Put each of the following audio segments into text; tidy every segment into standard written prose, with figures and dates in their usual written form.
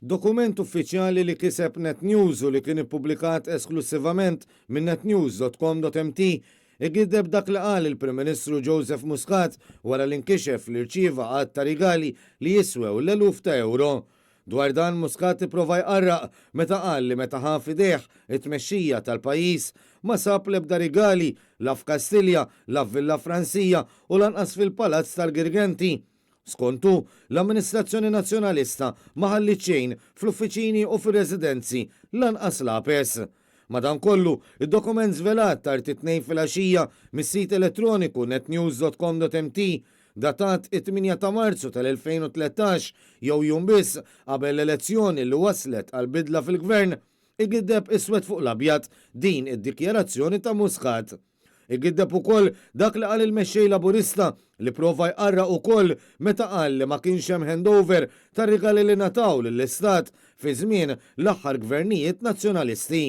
Dokument uffiċjali li kiseb Net News u li kien ippubblikat esklussivament minn netnews.com.mt igiddeb dak li qal il-Prim Ministru Joseph Muscat wara li nkixef li rċieva għadd ta' rigali li jiswew l-eluf ta' ewro. Dwar dan Muscat ipprova jqarraq meta qal li meta ħa f'idejh it-tmexxija tal-pajjiż ma sab l-ebda rigali la f'Kastilja, la f'Villa Fransija u lanqas fil-Palazz tal-Girgenti. Skont hu, l-amministrazzjoni Nazzjonalista ma ħalliet xejn fl-uffiċini u fir-residenzi, lanqas lapes. Madankollu, id-dokument żvelat tard it-Tnejn filgħaxija mis-sit elettroniku netnews.com.mt, datat it-8 ta' Marzu tal-2013, jew jum biss qabel l-elezzjoni li wasslet għal bidla fil-Gvern, igiddeb iswed fuq l-abjad din id-dikjarazzjoni ta' Muscat. Igiddeb ukoll dak li qal il-Mexxej Laburista li prova jqarraq ukoll meta qal li ma kienx hemm handover tar-rigali li ngħataw lill-Istat fi żmien l-aħħar gvernijiet Nazzjonalisti.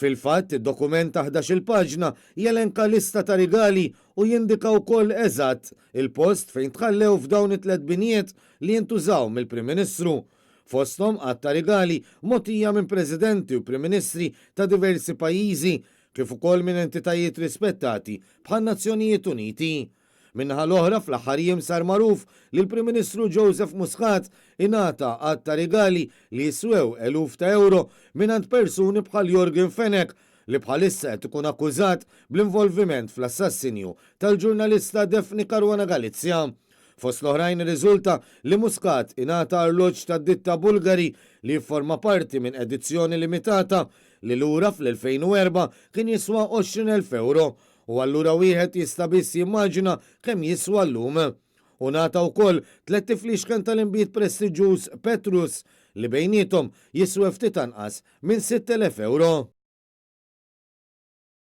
Fil-fatt, id-dokument ta' ħdax-il paġna jelenka lista ta' rigali u jindika wkoll eżatt il-post fejn tħallew f'dawn it-tlett binjiet li jintużaw mill-Prim Ministru. Fosthom għadd ta' rigali mogħtija minn Presidenti u Prim Ministri ta' diversi pajjiżi kif ukoll minn entitajiet rispettati bħan-Nazzjonijiet Uniti. Min-naħa l-oħra, fl-aħħar jiem sar magħruf li l-Prim Ministru Joseph Muscat ingħata għadd ta' rigali li jiswew eluf ta' ewro mingħand persuni bħal Yorgen Fenech li bħalissa qed ikun akkużat bl-involviment fl-assassinju tal-ġurnalista Daphne Caruana Galizia. Fost l-oħrajn irriżulta li Muscat ingħata arloġġ tad-ditta Bulgari li jifforma parti minn edizzjoni limitata li lura fl-2004 kien jiswa 20,000 ewro u allura wieħed jista' biss jimmaġina kemm jiswa llum. Hu ngħata wkoll tlett ifliexken tal-inbid prestiġġuż Petrus li bejniethom jiswew ftit anqas minn 6,000 ewro.